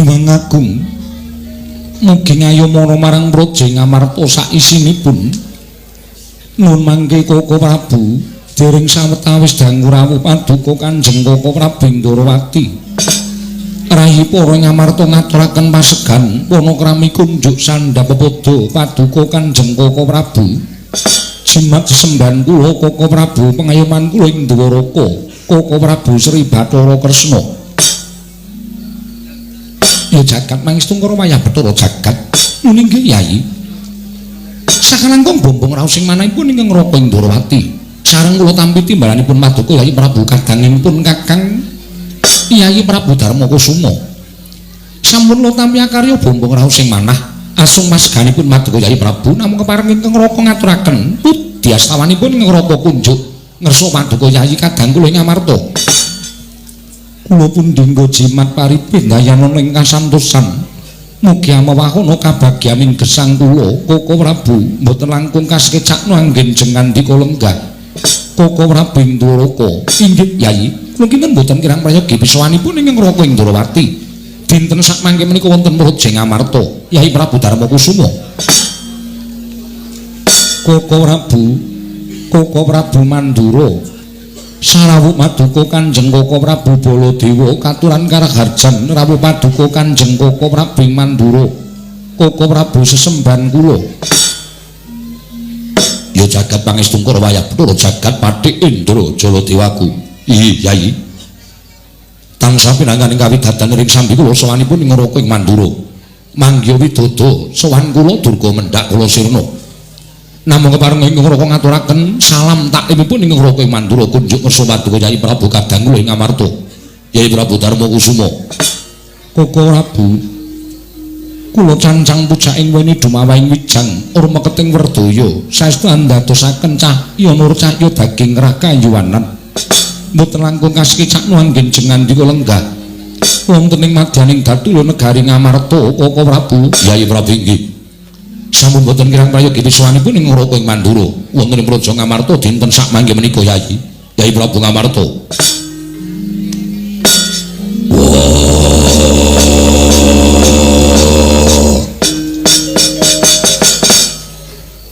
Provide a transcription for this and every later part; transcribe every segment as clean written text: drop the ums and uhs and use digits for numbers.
Niwang Agung mugi ngayomana marang Praja Ngamarta saisinipun. Nun mangke Koko Prabu dereng sawetawis dangu rawuh paduka Kanjeng Koko Prabu Ndorowati. Rayi para Ngamarta ngaturaken pasegan panakrami kunjuk sandhap pepada paduka Kanjeng Koko Prabu. Jimat sesembahan kula Koko Prabu pengayoman kula ing Dwaraka Koko Prabu Sri Bathara Kresna. Ya jagat mangestungkara wayah Bathara jagat. Nun inggih Yai. Sakalangkung bombong raos ing manahipun ingkang Raka ing Ndorowati. Sareng kula tampi timbalanipun paduka Yai Prabu kadangipun Kakang Yai Prabu Darma Kusuma. Sampun kula tampi akarya bombong raos ing manah asung masganipun paduka Yai Prabu namung kepareng ingkang Raka ngaturaken pudyastawanipun ingkang Raka kunjuk ngersa paduka Yai kadang kula ing Amarta. Kula pun dinggo jimat paripih dayanana ing kasantosan. Mugi amawahana kabagyaning gesang kula Koko Prabu mboten langkung kasekecakno anggen jeng ngandika lenggah. Koko Prabu ing Dwaraka. Inggih Yai, kula kinten mboten kirang prayogi pisowanipun ingkang Raka ing Ndorowati. Dinten sakmangke menika wonten Praja Ngamarta, Yai Prabu Darma Kusuma. Koko Prabu, Koko Prabu Mandura. Sarawuh paduka Kanjeng Koko Prabu Baladewa katuran karaharjan rawuh paduka Kanjeng Koko Prabu Mandura. Koko Prabu sesembahan kula. Ya jagat pangestungkara wayah Bathara jagat Pathik Indra Jaladewaku. Iya Yai. Tansah pinanganing kawidadan ring sambi kula sowanipun ing Raka ing Mandura. Manggiya widodo sowan kula durga mendhak kula sirna. Namung kepareng ing Raka ngaturaken salam taklimipun ing Raka ing Mandura kunjuk ngersa paduka Yai Prabu kadang kula ing Amarta. Yai Prabu Darma Kusuma. Koko Prabu kula cancang pujaking weni dumawahing wijang urmeketing werdaya saestu andadosaken cahya nur cahya daging rakayuwanan. Mboten langkung kasekecakno anggen jeng ngandika lenggah. Wonten ing madyaning datulya negari Ngamarta Koko Prabu. Yai Prabu inggih. Sampun boten kirang prayogi pisowanipun ing Raka ing Mandura wonten ing Praja Ngamarta dinten sakmangke menika Yai. Yai Prabu Ngamarta.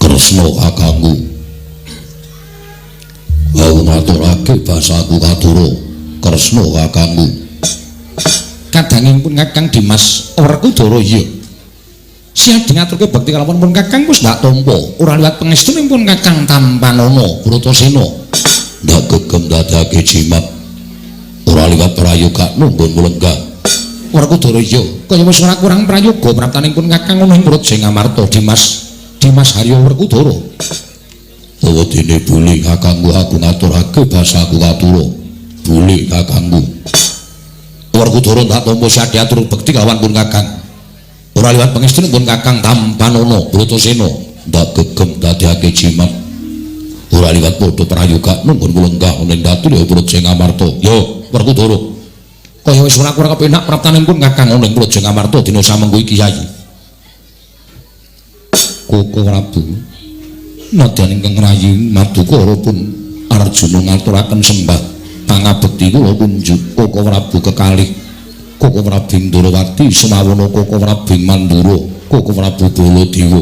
Kresna kakangku. Aku ngaturake basaku katura. Kresna kakangku. Kadangipun Kakang Dimas Werkudara iya. Siap ngaturke bekti kalawan pun Kakang wis ndak tampa, ora liwat pangestunipun Kakang tampanana Bratasena. Ndak gegem dadake jimat. Ora liwat prayoga nggon lenggah. Werkudara iya, kaya wis ora kurang prayoga praptanipun Kakang ana ing Praja Ngamarta Dimas. Dimas Haryo Werkudara. Wedine buli kakangku aku ngaturake basaku katura. Buli kakangku. Werkudara ndak tampa siap atur bekti kalawan pun Kakang. Ora liwat pangestunipun Kakang tampanana Bratasena. Ndak gegem dadekake jimat. Ora liwat padha prayoga nunggun lenggah ning datulya Praja Ngamarta. Yo Werkudara. Kaya wis ora kurang kepenak praptanipun Kakang ana ing Praja Ngamarta dina samengko iki Yai. Koko Prabu nadyan ingkang rayi Madukara pun Arjuna ngaturaken sembah pangabekti kula kunjuk Koko Prabu kekalih Koko Prabu Ndorowati semawana Koko Prabu Mandura Koko Prabu Baladewa.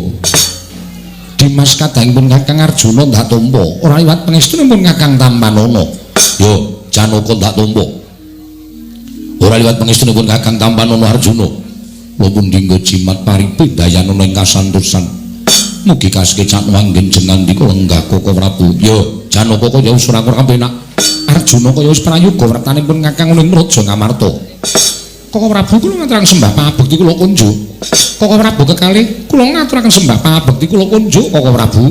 Dimas kadangipun Kakang Arjuna ndak tampa ora liwat pangestunipun Kakang tampanana. Yo Janaka ndak tampa ora liwat pangestunipun Kakang tampanana Arjuna. Walaupun dinggo jimat paripih dayanana ing kasantosan. Mugi kasekecakno anggen jeng ngandika lenggah Koko Prabu. Yo Janaka kaya wis ora kurang penak. Arjuna kaya wis prayoga praptanipun Kakang ing Praja Ngamarta. Koko Prabu kula ngaturaken sembah pangabekti kula kunjuk. Koko Prabu kekalih kula ngaturaken sembah pangabekti kula kunjuk Koko Prabu.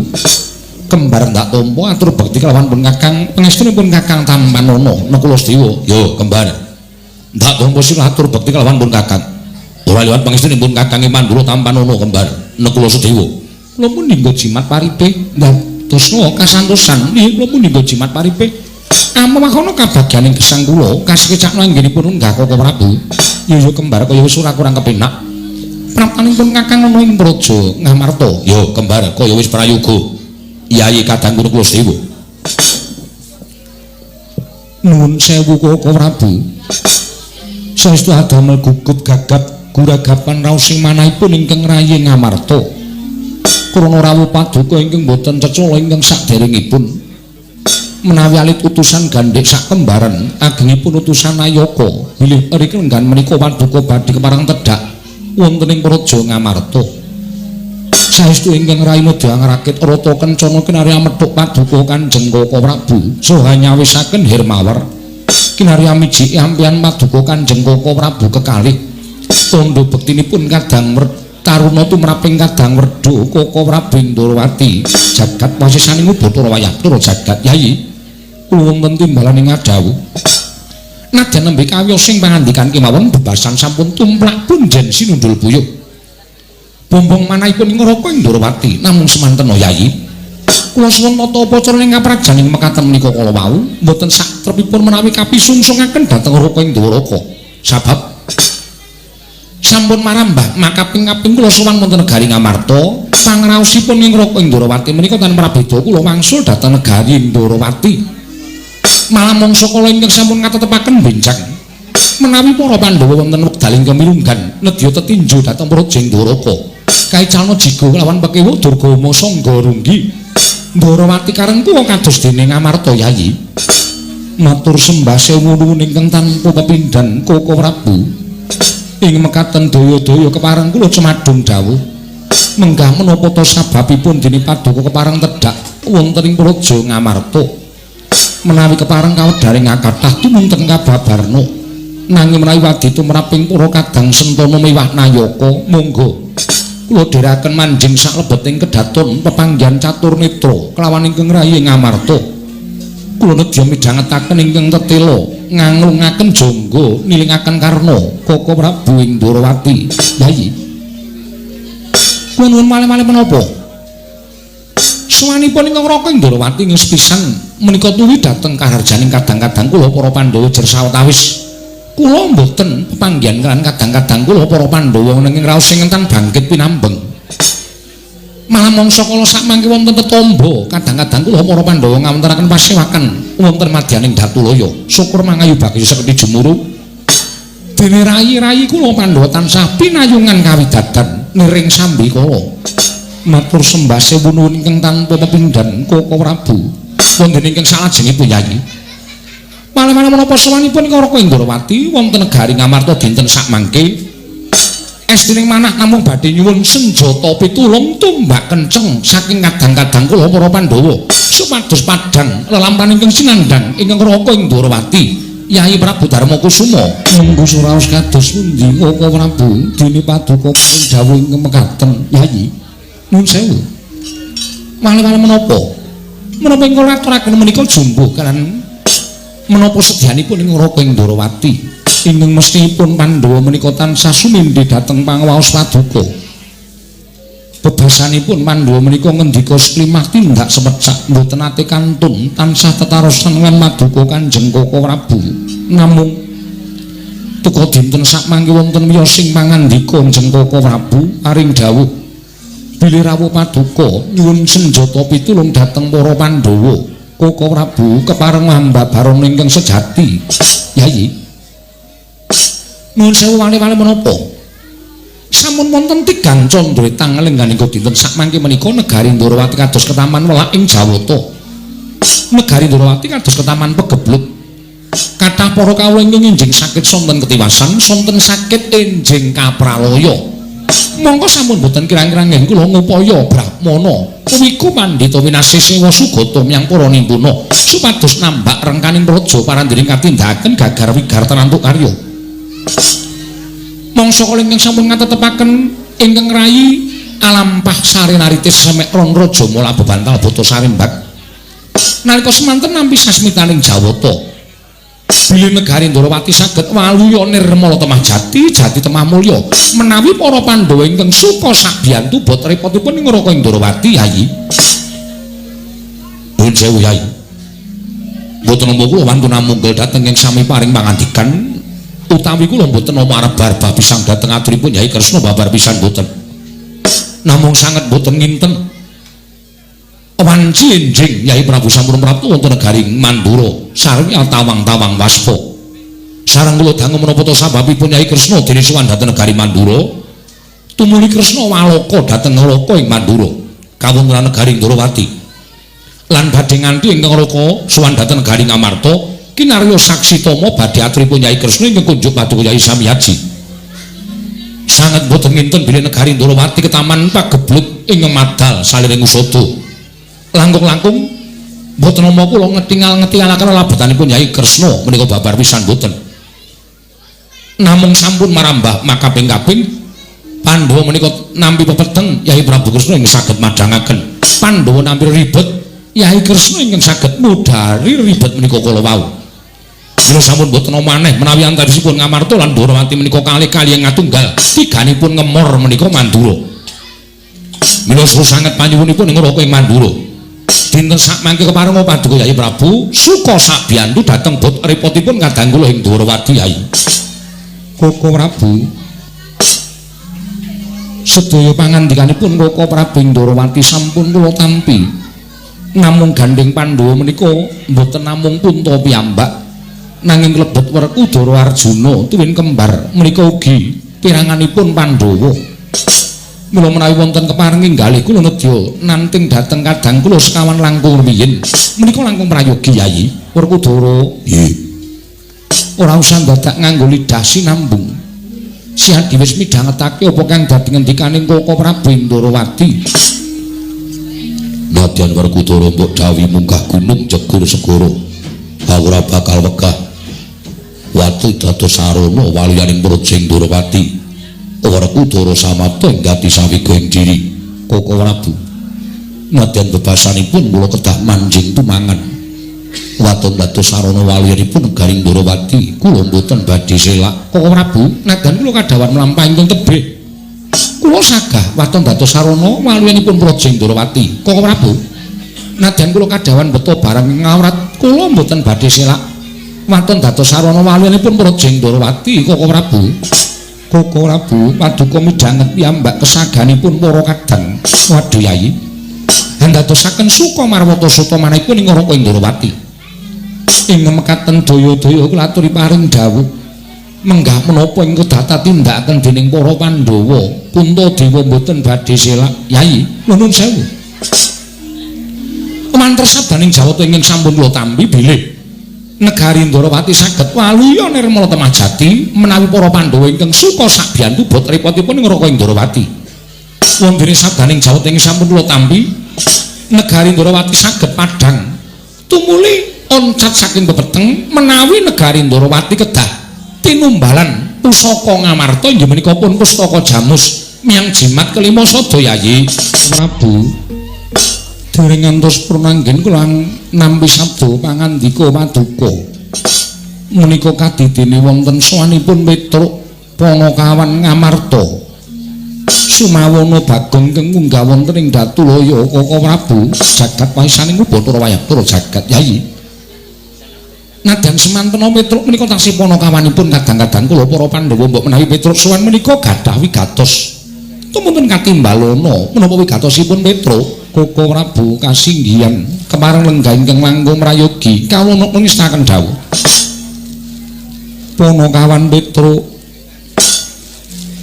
Kembar ndak tampa atur bekti kelawan pun Kakang pangestunipun Kakang tampanana Nakula Sedewa. Yo kembar. Ndak tampa sira atur bekti kelawan pun Kakang. Ora liwat pangestunipun Kakang Mandura tampanana kembar Nakula Sedewa. Kula pun dinggo jimat paripih ndadosna kasantosan. Nggih kula pun dinggo jimat paripih. Amawahana kabagyaning gesang kula kasekecakno anggenipun lenggah Koko Prabu. Yo yo kembar kaya wis ora kurang kepenak. Praptanipun Kakang ana ing Praja Ngamarta. Yo kembar kaya wis prayoga. Yai kadang kula Sedewa. Nuwun sewu Koko Prabu. Saestu adamel gugup gagap Guragapan raos ing manahipun ingkang rayi Ngamarta. Krana rawuh paduka ingkang boten cecala ingkang saderengipun menawi alit utusan gandhek sak kembaran agengipun utusan Nayaka bilih riki lenggan menika paduka badhe kepareng tedhak wonten ing Praja Ngamarta. Saestu ingkang rayi nedha ngrakit rata kencana kinarya methuk paduka Kanjeng Koko Prabu saha nyawisaken Hermawar kinarya miji ampian paduka Kanjeng Koko Prabu kekalih tandha bektinipun kadang taruna tumraping kadang werda Koko Prabu Ndrawati jagat wasisaning Bathara wayah Bathara jagat. Yayi, kula wonten timbalan ing ngadhawuh nadyan nembe kawiyos sing pangandikan kemawon bebasan sampun tumplak punjen sinundul buyuh bombong manahipun ing Raka Ndrawati. Namung semanten Yayi, kula suwun nata upacara ing kaprajaning mekaten menika kala wau mboten satrepipun menawi kapisungsungaken dhateng Raka Ndrawaka sabab sampun marambah makaping-kaping kula sowan wonten negari Ngamarta. Pangraosipun ing Raka Ndrawati menika tan prabeda kula wangsul dhateng negari Ndrawati. Malah mangsa kala ingkang sampun katetepaken benjang menawi para Pandhawa wonten wekdal ingkang mirunggan nedya tetinju dhateng Praja Ndoraka kaicalna jigo lawan pekewuh Durgama Sangga Runggi Ndrawati kareng kuwa kados dene Ngamarta. Yayi, matur sembah sewu nuwun ingkang tanpa pepindhan Koko Prabu. Ing mekaten daya-daya kepareng kula cemadung dawuh menggah menapa ta sababipun dene paduka kepareng tedhak wonten ing Praja Ngamarta. Menawi kepareng kawedharing kathah tumunten kababarna, nanging menawi wadi tumraping para kadang sentana miwah nayaka monggo kula dherekaken manjing saklebeting kedaton pepanggihan catur netra kelawan ingkang rayi Ngamarta. Kula nedya midhangetaken ingkang tetela nganglungaken jangga nilingaken karna Koko Prabu ing Ndrawati. Yayi, kula nuwun malih-malih menapa suwanipun ingkang Raka Ndrawati ing sepisan menika tuwi dhateng kaharjaning kadang-kadang kula para Pandhawa jer sawetawis kula mboten pepanggihan kaliyan kadang-kadang kula para Pandhawa nanging raos sing entan bangkit pinambeng. Malah mangsa kala sakmangke wonten tetombo kadang-kadang kula para Pandhawa ngawontenaken pasewakan wonten madyaning Datulaya. Syukur mangayu bagya sekedhi jumuru dene rayi-rayi kula Pandhawa tansah pinayungan kawidadan niring sambikala. Matur sembah sewu nuwun ingkang tanpa pepindhan Koko Prabu. Wonten ingkang salajengipun Yayi, malah-malah menapa sowanipun ing Raka Ndrawati wonten negari Ngamarta dinten sakmangke estining manah namung badhe nyuwun senjata pitulung tumbak kenceng saking kadang-kadang kula para Pandhawa supados padhang lelampahan ingkang sinandhang ingkang Raka Ndrawati. Yayi Prabu Darma Kusuma mengku suraos kados pundi Koko Prabu dene paduka paring dawuh ingkang mekaten. Yayi, nuwun sewu, malih-malih menapa menapa ingkang aturaken menika jumbuh kalian menapa sedyanipun ing Raka Ndrawati ingkang mesthipun Pandhawa menika tansah sumindhi dhateng pangawaos paduka. Bebasanipun Pandhawa menika ngendika seklimah tindak semecak mboten nate kantun tansah tetarosan lan maduka Kanjeng Koko Prabu. Namung tuka dinten sakmangke wonten wiyos sing pangandika Kanjeng Koko Prabu paring dawuh bilih rawuh paduka nyuwun senjata pitulung dhateng para Pandhawa. Koko Prabu kepareng hamba barono ingkang sejati. Yayi, nuwun sewu wali-wali menapa sampun wonten tigang candra tanglenggane dinten sakmangke menika negari Ndrawati kados ketaman welak ing Jawata. Negari Ndrawati kados ketaman pegebluk. Kathah para kawula ingkang enjing sakit sonten ketiwasan, sonten sakit enjing kapralaya. Mongko sampun boten kirang-kirang nggih kula ngupaya brahmana wiku pandhita winasih sewa sugata miyang para nimpuna supados nambak rengkaning praja parandene katindakaken gagar wigar tenantuk karya. Mangsa kala ingkang sampun ngatetepaken ingkang rayi alampah sarinaritis semek ron raja mula bebantal bata sarimbak nalika semanten nampi sasmitaning Jawata bilih negari Ndrawati saged waluya nirmala temah jati jati temah mulya menawi para Pandhawa ingkang suka sabiyantu bot repotipun ing Raka Ndrawati. Yayi, nuwun sewu Yayi, mboten nampa kula wantun amunggel dhateng ing sami paring pangandikan utawi kula mboten nampa arep barbah pisang dhateng aturipun Yai Kresna babar pisan mboten, namung sanget mboten nginten wanci enjing Yai Prabu sampun praptu wonten negari Mandura sarwi tawang-tawang waspa. Sareng kula dangu menapa ta sababipun Yai Kresna dene sowan dhateng negari Mandura? Tumuli Kresna waloka dhateng Neraka ing Mandura, kawontenan negari Ndrawati. Lan badhe nganti ingkang Neraka sowan dhateng negari Ngamarta, kinarya saksi tama badhe atripun Yai Kresna ingkang kunjuk paduka Yai Samyaji. Sanget boten nginten bilih negari Ndrawati ketaman pageblut ing madal saliring usada. Langkung-langkung boten nama kula ngetingal-ngetingalaken labetanipun Yai Kresna menika babar pisan boten. Namung sampun marambah makaping-kaping Pandhawa menika nampi pepeteng Yai Prabu Kresna ingkang saged madhangaken. Pandhawa nampi ribet Yai Kresna ingkang saged mudhari ribet menika kala wau. Kula sampun boten maneh menawi antawisipun Ngamarta lan Ndrawati menika kalih kaliyan ngatunggal tiganipun ngemor menika Mandura. Mila sanget panyuwunipun ing Neraka ing Mandura. Dinten sakmangke keparenga paduka Yai Prabu suka sabiyantu dhateng bot repotipun kadang kula ing Ndrawati Yai. Koko Prabu, sedaya pangandikanipun Koko Prabu ing Ndrawati sampun kula tampi. Namung gandheng Pandhawa menika mboten namung punta piyambak, nanging klebet Werkudara Arjuna tuwin kembar menika ugi piranganipun Pandhawa. Mila menawi wonten kepareng inggalih kula nedya nanting dhateng kadang kula sekawan langkung rumiyin. Menika langkung prayogi Yai Werkudara. Nggih. Ora usah dadak nganggo lidah sinambung. Siadi wis midhangetake apa kang dadi ngendikaning Koko Prabu ing Ndrawati. Nadyan Werkudara mbok dawuhi munggah gunung jegur segara, aku ora bakal wegah. Watu dados sarana waluyaning Praja Ndrawati. Werkudara samapta ing gati sawiga ing diri. Koko Prabu, nadyan bebasanipun kula kedah manjing tumangan. Waton dados sarana waluyanipun negari Ndrawati, kula mboten badhe selak. Koko Prabu, nadyan kula kadhawan mlampah ingkang tebih, kula sagah waton dados sarana waluyanipun Praja Ndrawati. Koko Prabu, nadyan kula kadhawan beto barang ngawrat, kula mboten badhe selak. Waton dados sarana waluyanipun Praja Ndrawati. Koko Prabu, Koko Prabu, paduka midhanget piyambak kesaganipun para kadang. Waduh Yai, andadosaken suka marwata sata manahipun ing Neraka Ndrawati. Ing mekaten daya-daya kula aturi paring dawuh menggah menapa ing kedata tindakaken dening para Pandhawa. Puntadewa mboten badhe selak. Yai, nuwun sewu. Mantra sabdaning Jawata ingkang sampun kula tampi bilih negari Ndrawati saged waluya nirmala temah jati menawi para Pandhawa ingkang suka sabiyantu bot repotipun ing Neraka Ndrawati. Wondene sabdaning Jawata ingkang sampun kula tampi negari Ndrawati saged padhang tumuli oncat saking pepeteng menawi negari Ndrawati kedah tinumbalan pusaka Ngamarta inggih menika pun pustaka jamus miyang jimat kelima sada. Yayi Prabu, dereng ngantos purnanggen kula nampi sabda pangandika paduka. Menika kadidene wonten sowanipun Petruk Panakawan Ngamarta Sumawana Bagong ingkang munggah wonten ing Datulaya. Koko Prabu, jagat paisaning Bathara Wayabdara jagat. Yayi, nadyan semantena Petruk menika tasih panakawanipun kadang-kadang kula para Pandhawa mbok menawi Petruk sowan menika gadah wigatos. Tumunten katimbalana menapa wigatosipun Petruk? Koko Prabu kasinggihan kepareng lenggah ingkang langkung prayogi kawula ngestaken dawuh. Panakawan Petruk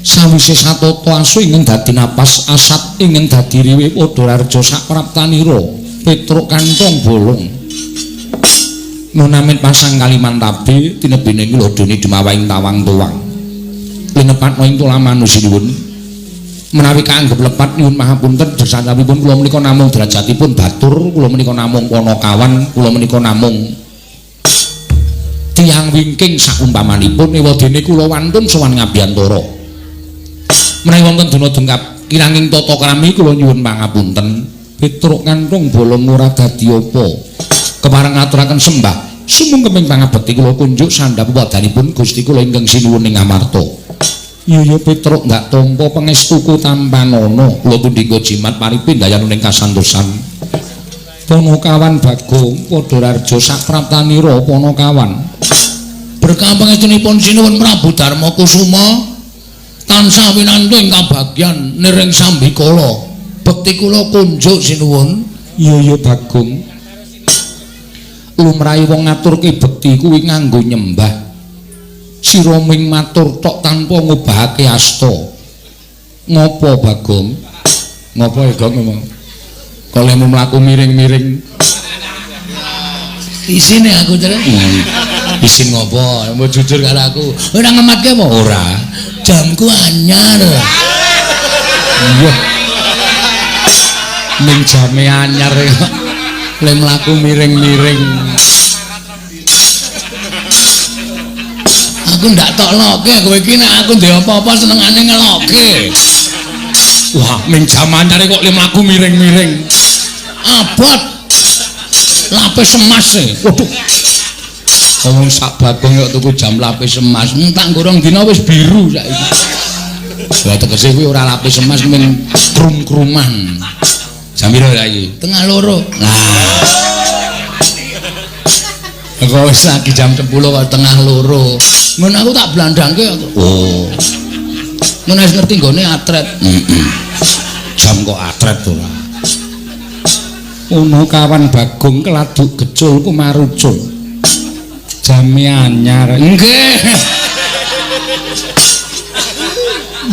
sawise satata asu ingkang dadi napas asat ingkang dadi riwe padha raja sapraptanira Petruk kantong bolong. Nunamit pasang Kalimantabe tinebene kula doni dumawaing tawang tuwang. Linepatna ing tulamanusipun menawi kaanggep lepat nyuwun mahapunten jesanipun kula menika namung derajatipun batur, kula menika namung panakawan, kula menika namung tiyang wingking saumpamanipun ewadene kula wantun sowan ngabiyantara. Menawi wonten dana dengkap kiranging tata krami kula nyuwun pangapunten. Petruk kantung bolong ora dadi apa. Kepareng ngaturaken sembah sumungkeming pangabekti kula kunjuk sandhap wadanipun Gusti kula ingkang sinuwun ing Amarta. Iya ya Petruk nggak tampa pangestuku tampanana kula pundhika jimat paripindayan ing kasantosan. Panakawan Bagong padha raja sapraptanira Panakawan. Berkah pangestunipun sinuwun Prabu Darma Kusuma tansah winantu ing kabagyan niring sambikala. Bekti kula kunjuk sinuwun. Iya ya Bagong. Lumrahe wong ngaturke bekti kuwi nganggo nyembah. Sira ming matur tok tanpa ngobahake asta. Ngopo Bagong? Ngopo ya Gong ngomong? Kok lemu mlaku miring-miring. Isine aku terus. Isin ngopo? Mbok jujur karo aku. Ora ngematke apa? Ora. Jamku anyar. Iya. Ning jame anyar kok. Le mlaku miring-miring. Aku ndak tok loke kowe iki nek aku ndek apa-apa senengane ngeloke. Wah, ning jam anyar kok le mlaku miring-miring. Abot. Lapis emas e. Waduh. Wong sak Bagong kok tuku jam lapis emas. Tak nggo rong dina wis biru saiki. Lah tegese kuwi ora lapis emas mung krum-kruman. Jam piro saiki? 1:30. Lah. Kok wis lagi jam 10 kok 1:30. Ngono aku tak blandangke kok. Oh. Ngono wis ngerti nggone atret. Heeh. Jam kok atret ora. Ono kawan Bagong keladuk gecul kumarucul. Jame anyar. Nggih.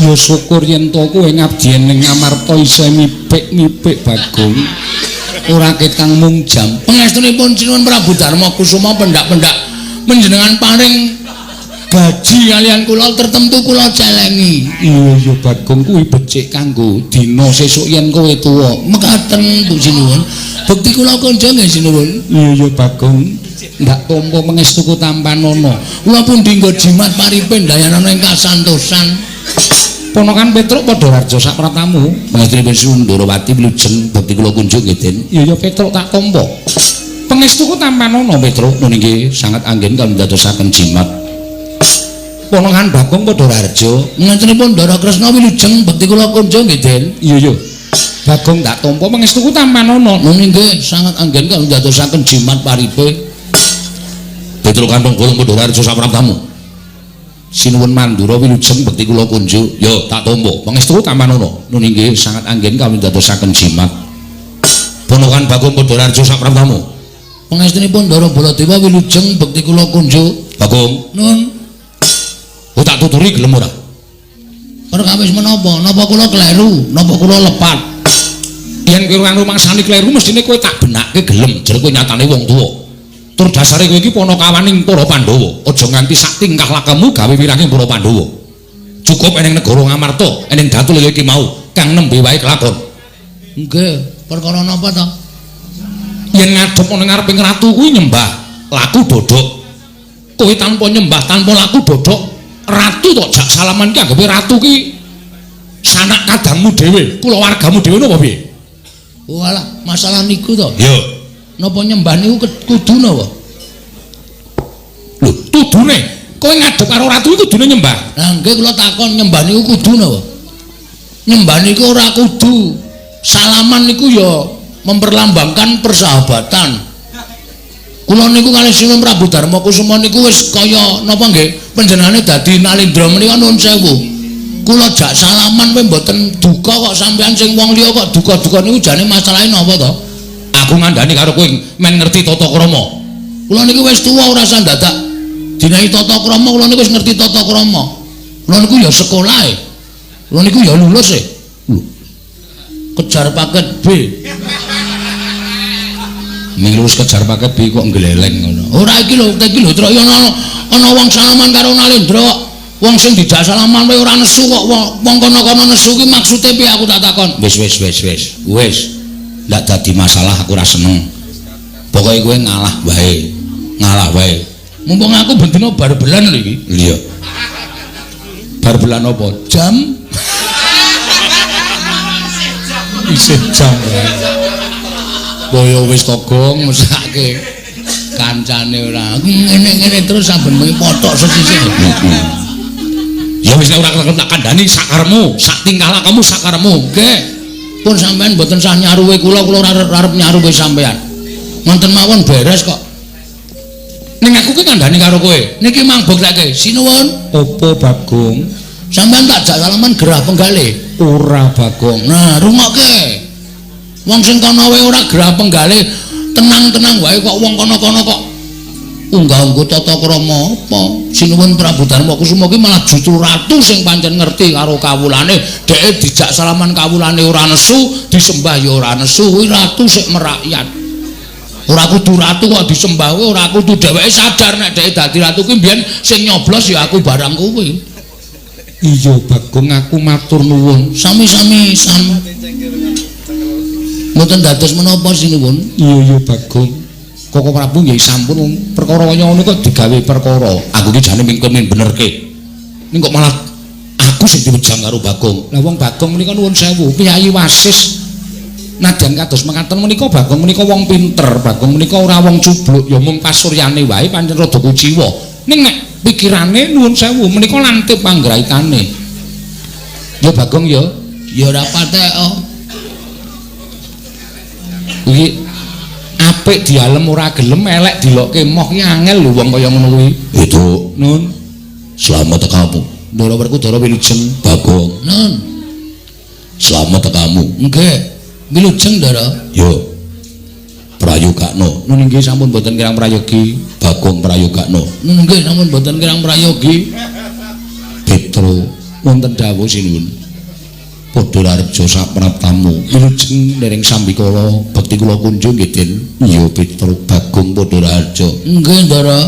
Ya syukur yen to kowe ngabdi ning Amarta isih mipik-mipik Bagong. Ora ketang mung jam. Pangestunipun Sinuwun Prabu Darma Kusuma pendak-pendak panjenengan paring gaji kalian kula tertentu kula celengi. Iya ya Bagong kuwi becik kanggo dina sesuk yen kowe tuwa. Mekaten Bu Sinuwun. Bekti kula konjo nggih Sinuwun. Iya ya Bagong. Ndak tampa pangestuku tampanana. Kula pundi nggo jimat paripe ndayanana ing kasantosan. Ponokan Petruk padha raja sak pratamu. Pangestunipun Sinuwun Ndorowati wilujeng bekti kula kunjung nggih Den. Iya ya Petruk tak tampa. Pangestuku tampanana Petruk. Nun inggih sanget anggen kang ndadosaken jimat. Ponokan Bagong padha raja. Pangestunipun Ndara Kresna wilujeng bekti kula kunjung nggih Den. Iya ya. Bagong tak tampa pangestuku tampanana. Nun inggih sanget anggen kang ndadosaken jimat paripe. Petruk kantong golong padha raja sak pratamu. Sinuwun Mandura wilujeng bekti kula kunjuk. Ya tak tampa. Pangestu tampanana. Nun inggih sanget anggen kawin dadosaken jimat. Ponokan Bagong padha raja sak pratamu. Pangestunipun Ndara Baladewa wilujeng bekti kula kunjuk. Bagong. Nun. Oh tak tuturi gelem ora? Perkawis menapa? Napa kula kleru? Napa kula lepat? Yen kowe ora rumangsani kleru mestine kowe tak benake gelem. Jer kowe nyatane wong tuwa. Tur dasare kowe iki panakawaning para Pandhawa. Aja nganti sak tingkah lakemu gawe wiranging para Pandhawa. Cukup eneng negara Ngamarta, eneng datul iki mau kang nembe wae kelakon. Nggih, perkara napa to? Yen ngadhep ana ngareping ratu kuwi nyembah laku dodok. Kowe tanpa nyembah, tanpa laku dodok, ratu tok jak salaman ki anggape ratu ki sanak kadangmu dhewe, kulawargamu dhewe napa piye? Walah, masalah niku to. Iya. Napa nyembah niku kudu napa? Lho, tudune kowe ngadhep karo ratu iki kudune nyembah. Lah nggih kula takon nyembah niku kudu napa? Nyembah niku ora kudu. Salaman niku ya memperlambangkan persahabatan. Kula niku kalih Sinuwun Prabu Darma Kusuma niku wis kaya napa nggih panjenengane dadi Nalindra menika nuwun sewu. Kula jak salaman kowe mboten duka kok sampean sing wong liya kok duka-duka niku jane masalahe napa to? Aku ngandani karo kowe men ngerti tata krama. Kula niku wis tuwa ora usah dadak dinahi tata krama, kula niku wis ngerti tata krama. Kula niku ya sekolah e. Kula niku ya lulus e. Lho. Kejar paket B. Ming lulus kejar paket B kok nggleleng ngono. Ora iki lho, iki lho trok ana wong salaman karo Nalindra kok. Wong sing dijak salaman wae ora nesu kok wong kono-kono nesu ki maksude piye aku tak takon. Wis wis wis wis. Wis. Ndak dadi masalah aku ora seneng. Pokoke kowe ngalah wae. Ngalah wae. Mumpung aku ben dina bar belan lho iki. Iya. Bar belan apa? Jam. Isih jam. Boyo wis togong mesake kancane ora. Ngene-ngene terus saben bengi pothok sesisih. Ya wis nek ora tak kandhani sakaremu, sak tingkah lakumu sakaremu. Nggih. Pun sampean mboten sah nyaruwe kula, kula ora arep nyaruwe sampean. Ngoten mawon beres kok. Ning aku ki kandhani karo kowe. Niki mang buktekke. Sinuwun. Apa Bagong? Sampean tak jak salaman gerah penggale. Ora Bagong. Nah, rungokke. Wong sing kono wae ora gerah penggale, tenang-tenang wae kok wong kono-kono kok Unggah-ungguh tata krama apa? Sinuwun Prabu Darma Kusuma ki malah justru ratu sing pancen ngerti karo kawulane. Dheke dijak salaman kawulane ora nesu, disembah ya ora nesu. Kuwi ratu sik merakyat. Ora kudu ratu kok disembah, ora kudu dheweke sadar nek dheke dadi ratu kuwi mbiyen sing nyoblos ya aku barang kuwi. Iya Bagong, aku matur nuwun. Sami-sami sam. Mboten dados menapa sinuwun? Iya iya Bagong. Koko Prabu nggih sampun perkara kaya ngono kok digawe perkara. Aku iki jane mingkem benerke. Ning kok malah aku sing diwejang karo Bagong. Lah wong Bagong menika nuwun sewu, piyayi wasis. Nadyan kados mekaten menika Bagong menika wong pinter, Bagong menika ora wong cubluk, ya mung pasuryane wae pancen rada kuciwa. Ning nek pikirane nuwun sewu menika lantip panggraitane. Ya Bagong ya, ya ora patek. Iki apik dialem ora gelem, elek dilokke moh ki angel lho wong kaya ngono kuwi. Itu nun. Slamet tekamu. Ndara Werkudara wilujeng Bagong. Nun. Slamet tekamu. Nggih. Wilujeng Ndara. Yo. Prayogakno. Nun inggih sampun boten kirang prayogi. Bagong prayogakno. Nun nggih sampun boten kirang prayogi. Petro wonten dawuh sinuwun. Padha rareja sapraptamu. Wilujeng dereng sambikala bekti kula kunjung nggih Den. Iya Petro Bagong padha raharja. Nggih Ndara.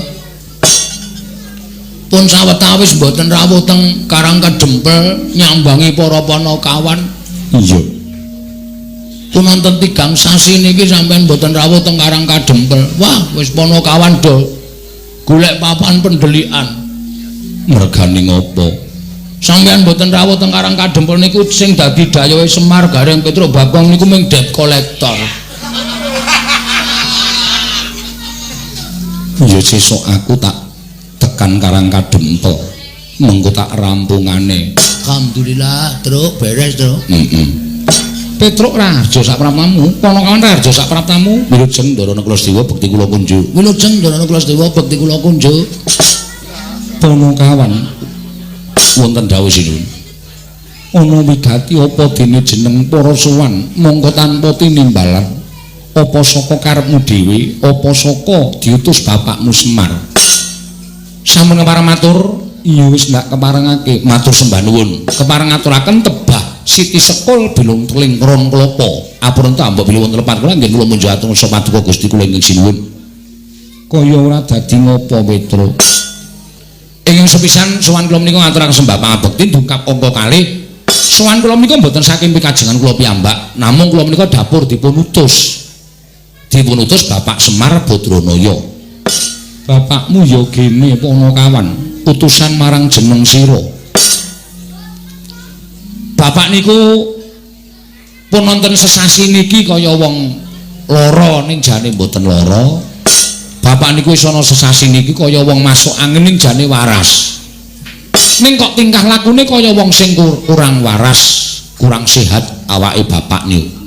Pun sawetawis mboten rawuh teng Karang Kedempel nyambangi para panakawan. Iya. Pun wonten 3 sasi niki sampean mboten rawuh teng Karang Kadempel. Wah, wis panakawan do golek papan pendelikan. Mergane ngopo? Sampeyan mboten rawuh teng Karang Kadempel niku sing dadi dayohe Semar Gareng Petruk Bagong niku mung debt collector. Ya sesuk aku tak tekan Karang Kadempel. Mengko tak rampungane. Alhamdulillah, Truk, beres, Truk. Heeh. Petruk Raharja sapraptamu, Panakawan Raharja sapraptamu. Wilujeng Ndara Kulasedewa bekti kula kunjuk. Wilujeng Ndara Kulasedewa bekti kula kunjuk. Panakawan wonten dawuh sinuwun. Ana wigati apa dene jeneng para sowan mongko tanpa tinimbalan. Apa saka karepmu dhewe, apa saka diutus bapakmu Semar. Sampun kepareng matur, iya wis ndak keparengake matur sembah nuwun. Kepareng ngaturaken tebah Siti Sekul bilung teling ron klapa. Apurenta mbok bilih wonten lepat kula nggih kula munjuk atur paduka Gusti kula ingkang sinuwun. Kaya ora dadi ngopo Petro. Ingkang sepisan sowan kula menika ngaturaken sembah pangabekti dungkap angka kalih. Sowan kula menika mboten saking pikajengan kula piyambak, namung kula menika dapur dipun utus. Dipun utus Bapak Semar Badranaya. Bapakmu ya gene Panakawan, utusan marang jeneng sira. Bapak niku pun nonton sesasi niki kaya wong lara ning jane mboten lara. Bapak niku wis ana sesasi niki kaya wong masuk angin ning jane waras. Ning kok tingkah lakune kaya wong sing kurang waras, kurang sehat awake bapak niku.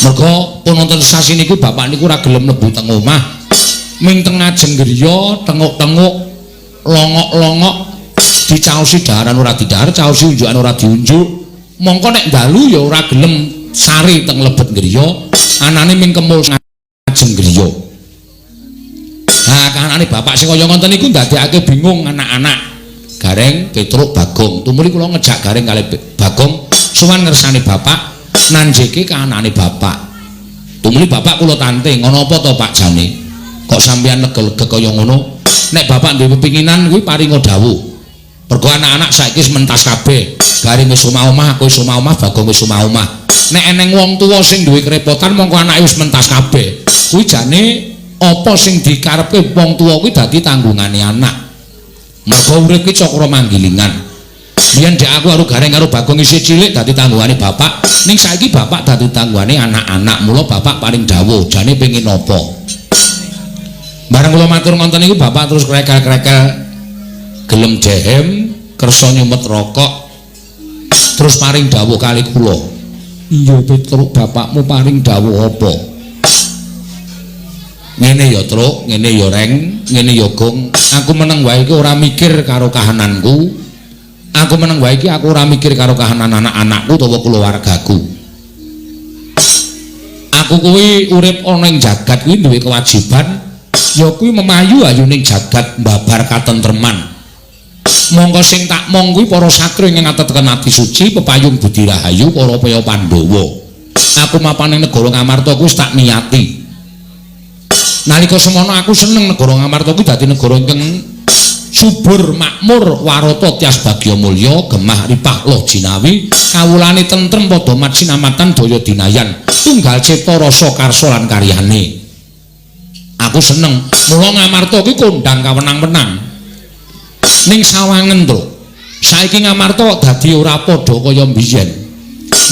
Mergo pun nonton sesasi niku bapak niku ora gelem mlebu teng omah. Ming teng ngajeng griya tenguk-tenguk, longok-longok, dicaosi daharan ora didahar, caosi unjukan ora diunjuk. Mongko nek dalu ya ora gelem sari teng lebet griya, anane ming kemul ngajeng griya. Nah, kahanane bapak sing kaya ngoten niku ndadekake bingung anak-anak. Gareng, Petruk, Bagong. Tumuli kula ngejak Gareng kalih Bagong sowan ngersane bapak nanjeke kahanane bapak. Tumuli bapak kula tante, ngono apa to Pak jane? Kok sampeyan lega-lega kaya ngono? Nek bapak duwe pepinginan kuwi paringa dawuh. Mergo anak-anak saiki wis mentas kabeh. Gareng wis omah-omah, aku wis omah-omah, Bagong wis omah-omah. Nek eneng wong tuwa sing duwe kerepotan mongko anake wis mentas kabeh. Kuwi jane apa sing dikarepke wong tuwa kuwi dadi tanggungane anak. Mergo urip ki cakra manggilingan. Biyen dek aku karo Gareng karo Bagong isih cilik dadi tanggungane bapak, ning saiki bapak dadi tanggungane anak-anak. Mula bapak paring dawuh, jane pengin apa? Bareng kula matur ngoten niku bapak terus krekel-krekel gelem dehem, kersa nyumet rokok, terus paring dawuh kali kula. Iya Petruk, bapakmu paring dawuh apa? Ngene ya Truk, ngene ya Reng, ngene ya Gong. Aku meneng wae iki ora mikir karo kahananku. Aku meneng wae iki aku ora mikir karo kahanan anak-anakku utawa keluargaku. Aku kuwi urip ana ing jagat kuwi duwe kewajiban Ya kuwi memayu ayuning jagat mbabar katentreman. Mongko sing tak mong kuwi para satria ingkang ateteken ati suci pepayung budi rahayu para paya Pandhawa. Aku mapan ning negara Ngamarta kuwi wis tak niati. Nalika semono aku seneng negara Ngamarta kuwi dadi negara ingkang subur makmur warata tias bagya mulya gemah ripah loh jinawi kawulane tentrem padha mat sinamatan daya dinayan tunggal cipta rasa karsa lan karyane. Aku seneng mula Ngamarta kuwi kondang kawenang-wenang ning sawangen, Truk. Saiki Ngamarta kok dadi ora padha kaya mbiyen.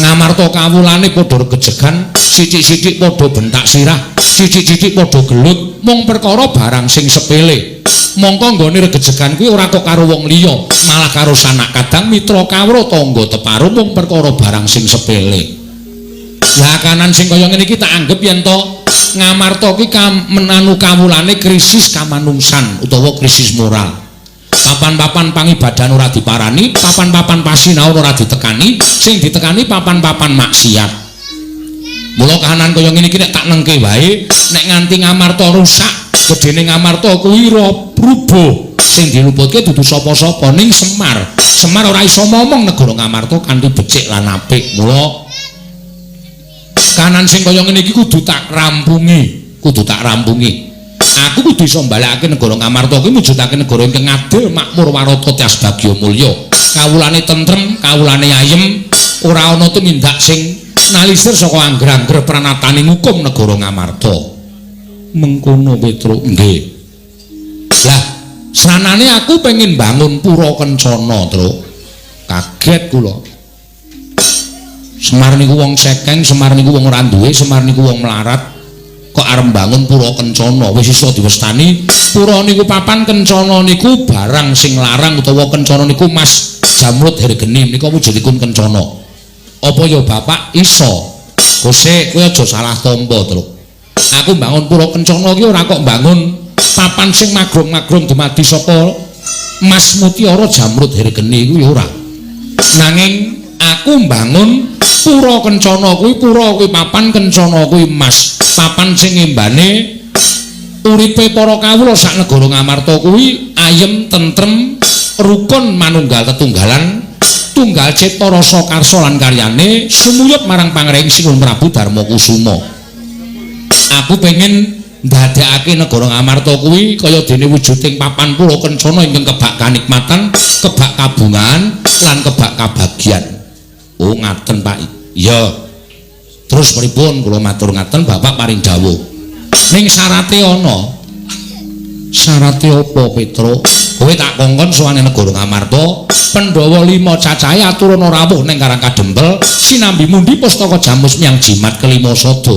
Ngamarta kawulane padha regejegan, sithik-sithik padha bentak sirah, sithik-sithik padha gelut mung perkara barang sing sepele. Mongko nggone regejegan kuwi ora kok karo wong liya, malah karo sanak kadang mitra kawruh tangga teparo mung perkara barang sing sepele. Lah kanan sing kaya ngene iki tak anggep yen to Ngamarta ki menanu kawulane krisis kamanungsan utawa krisis moral. Papan-papan pangibadahan ora diparani, papan-papan pasinaon ora ditekani, sing ditekani papan-papan maksiat. Mula kahanan kaya ngene iki nek tak nengke wae, nek nganti Ngamarta rusak, gedene Ngamarta kuwi rubuh. Sing diluputke dudu sapa-sapa ning Semar. Semar ora iso momong negara Ngamarta kanthi becik lan apik. Mula kahanan sing kaya ngene iki kudu tak rampungi, kudu tak rampungi. Aku kudu iso mbalekake negara Ngamarta kuwi mujudake negara ingkang adil, makmur, warata, tias bagya mulya. Kawulane tentrem, kawulane ayem, ora ana tumindak sing nalisir saka angger-angger pranatane ngukum negara Ngamarta. Mengkono Petruk, nggih. Lah, sanane aku pengen bangun pura kencana, Truk. Kaget kula. Semar niku wong sekeng, Semar niku wong ora duwe, Semar niku wong melarat. Kok arep bangun pura kencana, wis iso diwestani pura niku papan kencana niku barang sing larang utawa kencana niku mas jamrut hergeni menika wujudipun kencana. Apa ya bapak iso? Kose kowe aja salah tampa, Truk. Aku bangun pura kencana iki ora kok bangun papan sing magrong-magrong dumadi saka mas mutiara jamrut hergeni kuwi ora. Nanging aku mbangun pura kencana kuwi, pura kuwi papan, kencana kuwi mas, papan sing ngembane uripe para kawula sak negara Ngamarta kuwi ayem, tentrem, rukun, manunggal tetunggalan, tunggal cipta rasa karsa lan karyane sumuyut marang pangring Sinuwun Prabu Darma Kusuma. Aku pengen ndadekake negara Ngamarta kuwi kaya dene wujuding papan pura kencana ingkang kebak kanikmatan, kebak kabungan lan kebak kabagyan. Oh ngaten Pak. Iya. Terus pripun kula matur ngaten bapak paring dawuh. Ning syarate ana. Syarate apa Petruk? Kowe tak kongkon sowan negara Ngamarta, Pandhawa 5 cacahe aturana rawuh ning Karang Kadempel sinambi mundi pustaka jamus miang jimat kelima sada.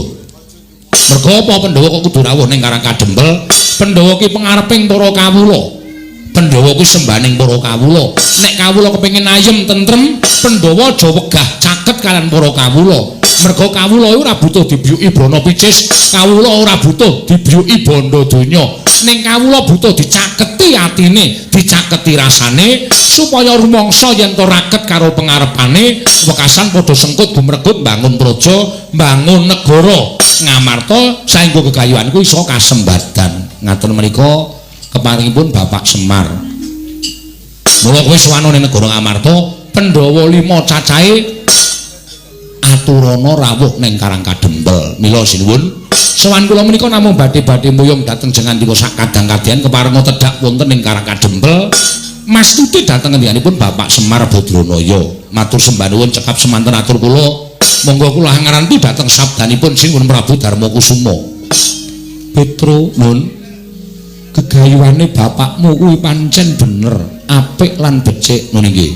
Mergo apa Pandhawa kok kudu rawuh ning Karang Kadempel? Pandhawa ki pengareping para kawula. Pandhawa kuwi sembaning para kawula. Nek kawula kepengin ayem tentrem, Pandhawa aja wegah caket kalian para kawula. Mergo kawula ora butuh dibiyuki brana picis, kawula ora butuh dibiyuki bondo donya. Ning kawula butuh dicaketi atine, dicaketi rasane supaya rumangsa yen to raket karo pengarepane, wekasan padha sengkut gumregut mbangun praja, mbangun negara Ngamarta saengga gegayuhanku iso kasembadan. Ngaten menika keparingipun Bapak Semar. Mula kowe sowan ning negara Ngamarta, Pandhawa 5 cacahe aturana rawuh ning Karang Kadempel. Mila sinuwun, sowan kula menika namung badhe-badhe muyung dhateng jengandika sak kadang-kadyan keparenga tedhak wonten ing Karang Kadempel. Mastuti dhateng ngendikanipun Bapak Semar Badranaya. Matur sembah nuwun cekap semanten atur kula. Monggo kula ngaranti dhateng sabdanipun Sinuwun Prabu Darma Kusuma. Petro nun, gegayuhane bapakmu kuwi pancen bener, apik lan becik ngono nggih.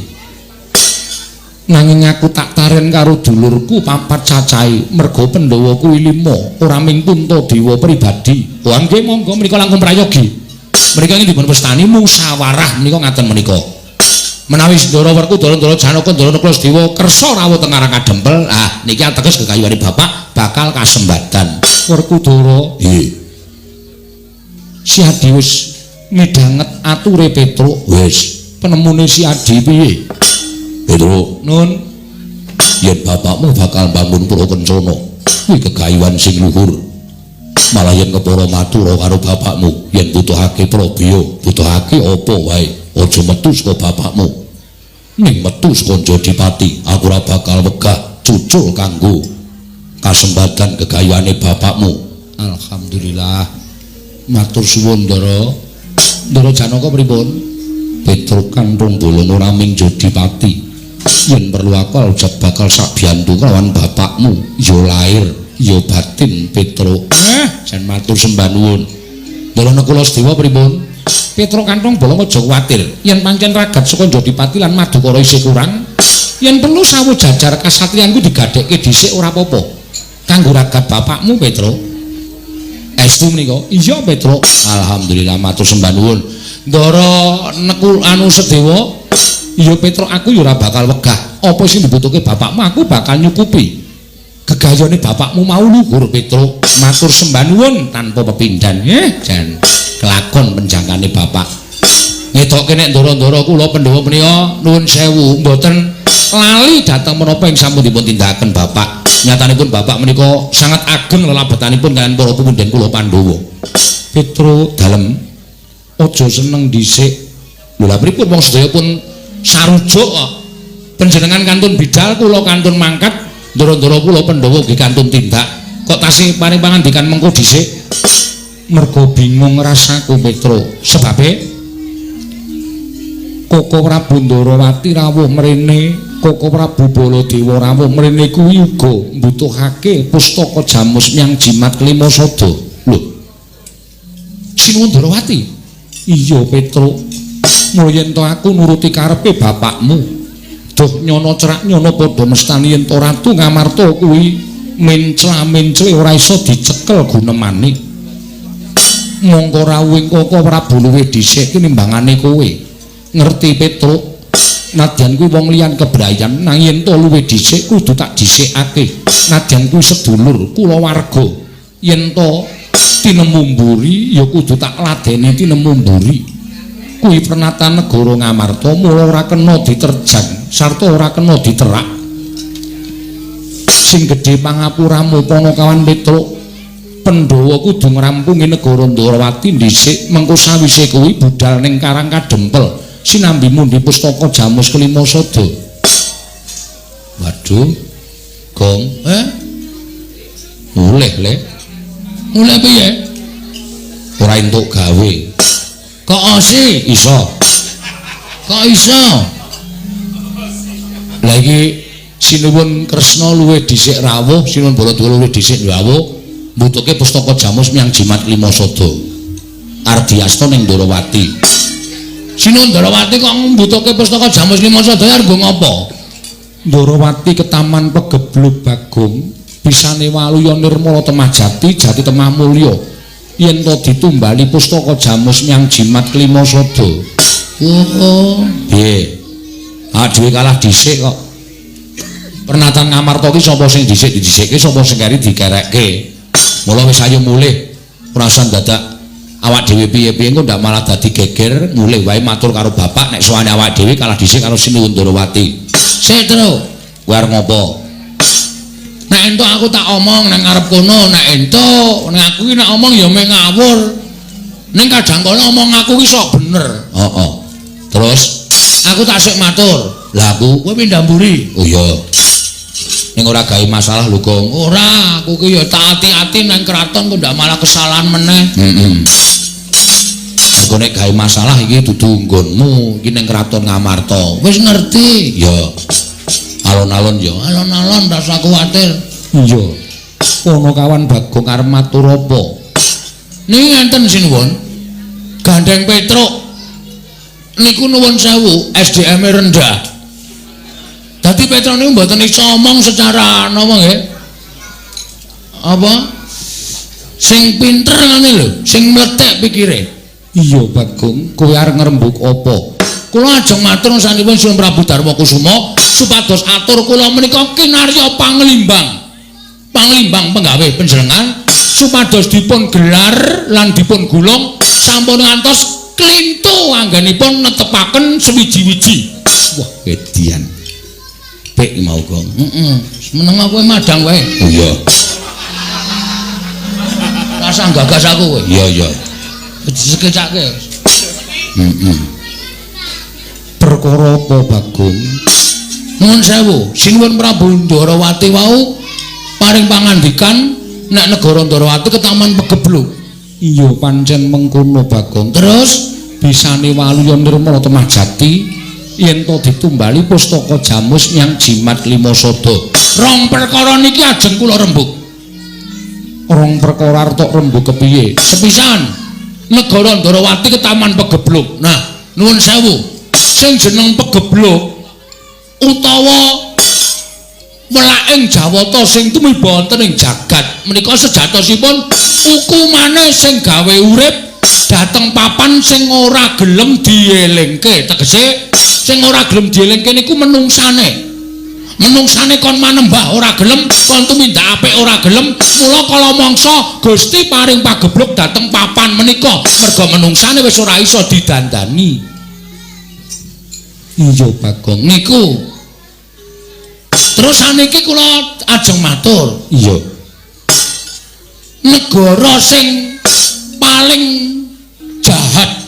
Nanging aku tak taren karo dulurku papat cacahe, merga Pandhawa kuwi 5, ora ming Puntadewa pribadi. Wah nggih monggo menika langkung prayogi. Menika ingkang dipun wastani musyawarah menika ngaten menika. Menawi Ndara Werkudara, Ndara Janaka, Ndara Nakula Sadewa kersa rawuh teng Karang Kadempel, ah niki ateges gegayuhane bapak bakal kasembadan. Werkudara, nggih. Si Adi wis midhanget ature Petruk, wis penemune si Adi piye? Petruk, nun, yen bapakmu bakal bangun pura kencana, kuwi gegayuhan sing luhur. Malah yen kepara matur karo bapakmu, yen butuhake prabiya, butuhake apa wae, aja metu saka bapakmu. Ning metu saka Jodipati, aku ora bakal wegah cucul kanggo kasempatan gegayane bapakmu. Alhamdulillah. Matur suwun, Ndara. Ndara Janaka pripun? Petruk Kanthong Bolong ora ming Jodipati. Yen perlu aku aja bakal sabiyantu kelawan bapakmu, ya lair, ya batin Petruk. Jan matur sembah nuwun. Ndara Nakula Sedewa pripun? Petruk Kanthong Bolong aja kuwatir. Yen pancen ragat saka Jodipati lan Madukara isih kurang, yen perlu sawu jajar kasatriyanku digadhekke dhisik ora apa-apa. Kanggo ragat bapakmu, Petruk. Estu menika? Iya, Petruk. Alhamdulillah matur sembah nuwun. Ndara Nekul anu Sedewa, iya Petruk, aku ya ora bakal wegah. Apa sing dibutuhke bapakmu aku bakal nyukupi. Gegayone bapakmu mau luhur, Petruk. Matur sembah nuwun tanpa pepindhan. Jan kelakon penjangkane bapak. Ngetokke nek ndara-ndara kula Pandhawa menika nuwun sewu mboten lali dhateng menapa ing sampun dipun tindakaken bapak. Nyatanipun bapak menika sangat ageng lelabetanipun kaliyan para pepundhen kula Pandhawa. Petruk dalem aja seneng dhisik. Lho lha pripun wong sedaya pun sarujuk kok. Panjenengan kantun bidal, kula kantun mangkat, ndara-ndara kula Pandhawa nggih kantun tindak. Kok tasih paring pangandikan mengko dhisik? Mergo bingung rasaku, Petruk. Sebabe Koko Prabu Ndarawati rawuh mrene, Koko Prabu Baladewa rawuh mrene kuwi uga mbutuhake pustaka jamus miang jimat kelima sada. Lho. Sinuwun Ndarawati? Iya, Petruk. Mula yen to aku nuruti karepe bapakmu. Duh nyono cerak nyono padha mestani yen to Ratu Ngamarta kuwi mencla-mencle ora iso dicekel gunemane. Mongko rawuhing Koko Prabu luwih dhisik tinimbangane kowe. Ngerti Petruk, nadyan kuwi wong liyan kebrayan, nanging yen to luwih dhisik kudu tak dhisikake. Nadyan kuwi sedulur kulawarga, yen to tinemu mburi ya kudu tak ladeni tinemu mburi. Kuwi pernatan negara Ngamarta, mula ora kena diterjang sarta ora kena diterak. Sing gedhe pangapuramu Panakawan Petruk, Pandhawa kudu ngrampungi negara Ndarawati dhisik, mengko sawise kuwi budal ning Karang Kadempel sinambi mundi pustaka jamus kelima sada. Waduh, Gong, mulih le. Mulih piye? Ora entuk gawe. Kok osi? Iso. Kok iso? Lah iki Sinuwun Kresna luwih dhisik rawuh, Sinuwun Baladewa luwih dhisik rawuh, mbutuhke pustaka jamus miang jimat lima sada. Ardiasta ning Ndarawati. Sinuwun Ndarawati kok mbutuhke pustaka jamus lima sada arep nggo ngapa? Ndarawati ketaman pegeblug Bagong, bisane waluya nirmala temah jati, jati temah mulya. Yen to ditumbali pustaka jamus miang jimat kelima sada. Oh, piye? Ah dhewe kalah dhisik kok. Pernatan Ngamarta ki sapa sing dhisik didhisikke, sapa sing keri dikerekke. Mula wis ayo mulih. Ora usah dadak awak dhewe piye-piye engko ndak malah dadi geger, mulih wae matur karo bapak nek sowane awak dhewe kalah dhisik karo Sinuwun Ndarawati. Sik, Tru. Kowe arep ngopo? Nek entuk aku tak omong nang ngarep kono, nek entuk, nek aku ki nek omong ya mung ngawur. Ning kadang kala omong aku ki sok bener. Heeh. Terus aku tak sik matur. Lah aku kowe pindah mburi. Oh iya. Ning ora gawe masalah lho, Gong. Ora, aku ki ya tak ati-ati nang kraton kok ndak malah kesalahan meneh. Heeh. Mergo nek gawe masalah iki dudu nggonmu, iki ning kraton Ngamarta. Wis ngerti. Ya. Alon-alon ya. Alon-alon ra usah kuwatir. Iya. Kono kawan Bagong arep matur apa? Niki ngenten sinuwun. Gandeng Petruk niku nuwun sewu, SDM-e rendah. Dadi Petruk niku mboten iso omong secara napa nggih? Apa? Sing pinter ngene lho, sing mlethek pikire. Iya Bagong, kowe arep ngrembug apa? Kula ajeng matur sanipun Sinuwun Prabu Darma Kusuma supados atur kula menika kinarya panglimbang. Panglimbang penggawe panjenengan supados dipun gelar lan dipun gulung sampun ngantos klintu anggenipun netepaken sewiji-wiji. Wah, edian. Pek mau, Gong. Heeh. Meneng kowe madang wae. Oh iya. Rasah gagas aku kowe. Iya, iya. Sekecake. Heeh. Perkara apa, Bagong? Nuwun sewu, Sinuwun Prabu Ndorowati wau paring pangandikan nek negara Ndorowati ketaman pegebluk. Iya, pancen mengkono, Bagong. Terus bisane waluya nirmala temah jati yen to ditumbali pustaka jamus nyang jimat lima sada. Rong perkara niki ajeng kula rembug. Rong perkara artok rembug kepiye? Sepisan, negara Ndorowati ketaman pegebluk. Nah, nuwun sewu, sing jeneng pegebluk utawa welaking Jawata sing tumiba wonten ing jagat menika sejatosipun hukumane sing gawe urip dhateng papan sing ora gelem dielingke. Tegese sing ora gelem dielingke niku menungsane. Menungsane kon manembah ora gelem, kon tumindak apik ora gelem. Mula kala mangsa Gusti paring pagebluk dhateng papan menika merga menungsane wis ora iso didandani. Iya, Bagong. Niku. Terus saniki kula ajeng matur. Iya. Negara sing paling jahat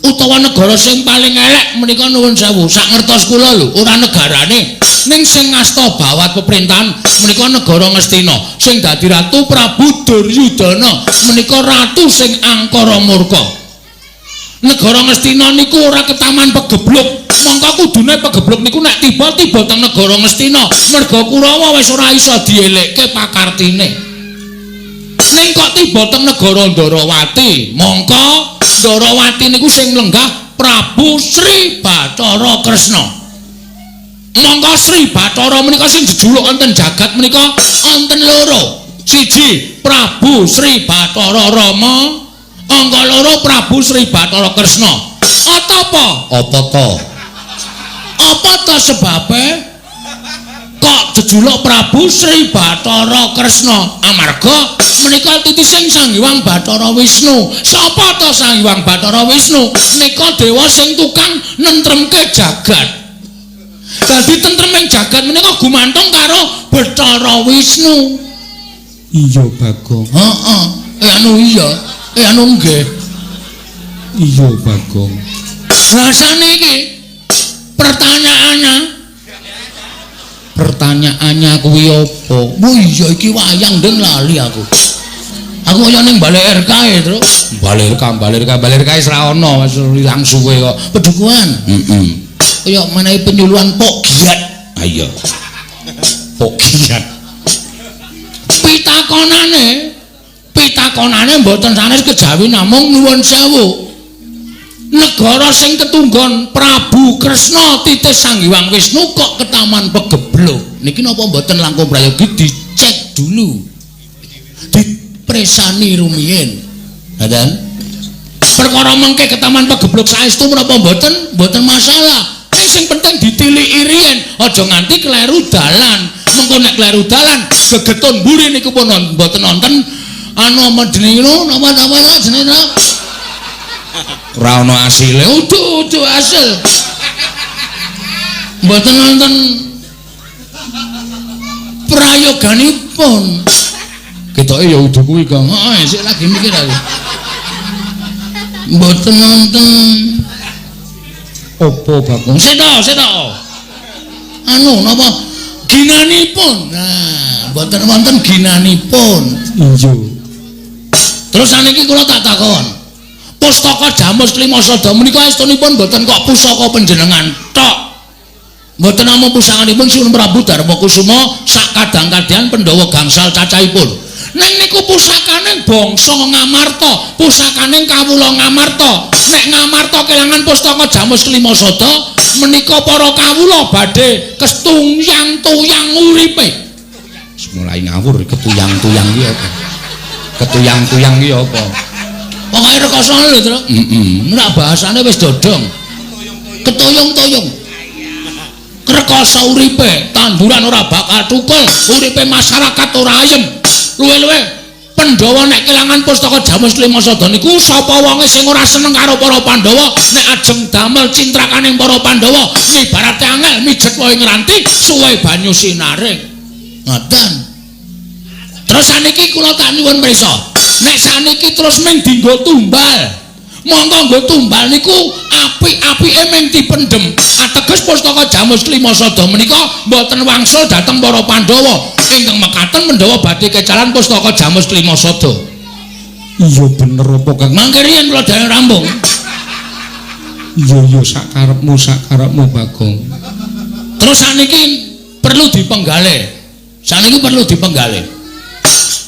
utawa negara sing paling elek menika nuwun sewu, sak ngertos kula lho, ora negarane, ning sing ngasta bawat pemerintahan menika negara Ngastina, sing dadi ratu Prabu Duryudana menika ratu sing angkara murka. Negara Ngastina niku ora ketaman pegebluk, mongko kudune pegebluk niku nek tiba-tiba teng negara Ngastina, merga Kurawa wis ora iso dielekke pakartine. Ning kok tiba teng negara Ndorowati, mongko Ndorowati niku sing lenggah Prabu Sri Bathara Kresna. Mongko Sri Bathara menika sing jejuluk wonten jagat menika wonten loro. Siji Prabu Sri Bathara Rama, angka loro Prabu Sri Bathara Kresna. Apa? Apa to? Apa to sebabe kok jejuluk Prabu Sri Bathara Kresna? Amarga menika titising Sang Hyang Bathara Wisnu. Sapa to Sang Hyang Bathara Wisnu? Nika dewa sing tukang nentremke jagat. Dadi tentreming jagat menika gumantung karo Bathara Wisnu. Iya, Bagong. Heeh. Anu iya. Anu nggih. Iya, Bagong. Rasane iki pertanyaannya kuwi apa? Oh iya, iki wayang ndeng lali aku. Aku kaya ning Balai RK e, Truk. Balai RK, Balai RK, Balai RK wis ra ono, wis ilang suwe kok. Pedukuhan. Heeh. Kaya menehi penyuluhan Pok Giat. Ha iya. Pok Giat. Pitakonane mboten sanes kejawi namung nuwun sewu. Negara sing ketunggon Prabu Kresna titis Sang Hyang Wisnu kok ketaman pegebluk. Niki napa mboten langkung prayogi dicek dulu. Dipresani rumiyin. Ngoten. Perkara mengke ketaman pegebluk saestu menapa mboten? Mboten masalah. Ning sing penting ditiliki riyin, aja nganti kleru dalan. Mengko nek kleru dalan gegetun mburi niku pun mboten wonten anu apa jenenge napa jenenge ora ono asile. Udu hasil. Mboten wonten prayoganipun. Ketoke ya udu kuwi, Kang. Heeh, sik lagi mikir aku. Mboten wonten apa, Bagong? Sik to. Anu napa ginanipun. Nah, mboten wonten ginanipun. Iya. Terus saniki kula tak takon. Pustaka Jamus Lima Sada menika estunipun mboten kok pusaka panjenengan tok. Mboten namung pusakanipun Sinuwun Prabu Darmakusuma sak kadang-kadang Pandhawa gangsal cacahipun. Ning niku pusakane bangsa Ngamarta, pusakane kawula Ngamarta. Nek Ngamarta kelangan pustaka Jamus Lima Sada menika para kawula badhe kestuyang-tuyang uripe. Mulai ngawur ketuyang-tuyang iki apa? Ketuyang-tuyang iki apa? Pokoke rekoso lho, Truk. Heeh. Nek bahasane wis dodong. Ketuyung-tuyung. Rekoso uripe, tanduran ora bakal tukul, uripe masyarakat ora ayem. Luwe-luwe Pandhawa nek kelangan pustaka Jamus Lima Sada niku sapa wonge sing ora seneng karo para Pandhawa nek ajeng damel cintrakaning para Pandhawa ibarate angel mijet wae ngranti suwe banyu sinaring. Ngoten. Terus saniki kula tak nyuwun prisa. Nek saniki terus ming dinggo tumbal. Monggo nggo tumbal niku apik-apike ming dipendhem. Ateges pustaka Jamus Klimasada menika mboten wangsul dhateng para Pandhawa. Ingkang mekaten Pandhawa badhe kecalan pustaka Jamus Klimasada. Iya bener apa, Kang? Mangke riyen kula dereng rampung. Iya iya sakarepmu sakarepmu Bagong. Terus saniki perlu dipenggalih. Saniki perlu dipenggalih.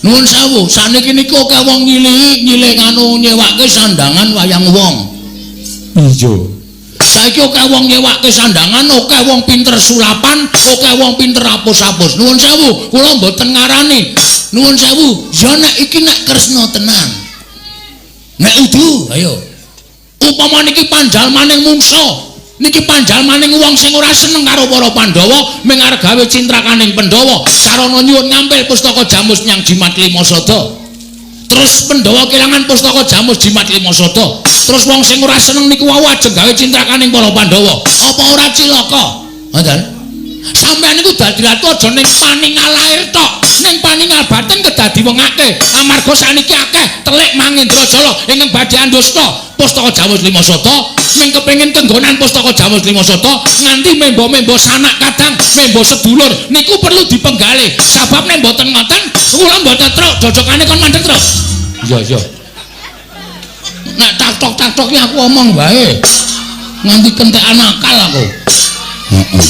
Nuwun sewu, saniki niku akeh wong nyilihi nyilih nganu nyewake sandangan wayang wong. Iya. Saiki akeh wong nyewake sandangan, akeh wong pinter sulapan, akeh wong pinter apus-apus. Nuwun sewu, kula mboten ngarani. Nuwun sewu, ya nek iki nek Kresna tenan. Nek udu, ayo. Upama niki panjalmaning mungsa, niki panjalmaning wong sing ora seneng karo para Pandhawa, ming arep gawe cintrakaning Pandhawa, sarana nyuwun ngampil pustaka Jamus nyang Jimat Limasada. Terus Pandhawa kelangan pustaka Jamus Jimat Limasada. Terus wong sing ora seneng niku wau ajeng gawe cintrakaning para Pandhawa. Apa ora cilaka? Ngoten. Sampeyan niku dadi ratu aja ning paningal lair tok, ning paningal batin kedah diwengake. Amarga saniki akeh telik Mangendrajala ingkang badhe andusta pustaka Jamus Limasada, ming kepengin kenggonan pustaka Jamus Limasada nganti membo-membo sanak kadang, membo sedulur niku perlu dipenggalih. Sabab nek mboten ngoten, kula mboten truk jojokane kon mandek truk. Iya iya. Nek tak-tok-tak-tok aku omong wae. Nganti kentekan akal aku. Heeh.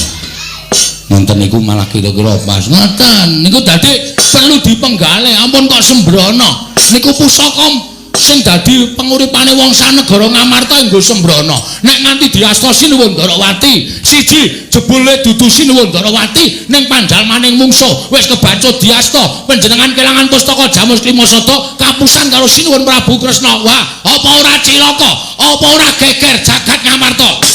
Nonton niku malah kira-kira pas. Ngoten, niku dadi perlu dipenggalih. Ampun kok sembrono. Niku pusaka sing dadi penguripane wong sanegara Ngamarta nggo sembrono. Nek nganti diasta Sinuwun Ndarawati, siji jebule dudu Sinuwun Ndarawati ning panjalmaning mungsuh wis kebacut diasta panjenengan kelangan pustaka Jamus Klimasada kapusan karo Sinuwun Prabu Kresna. Wah, apa ora cilaka? Apa ora geger jagat Ngamarta?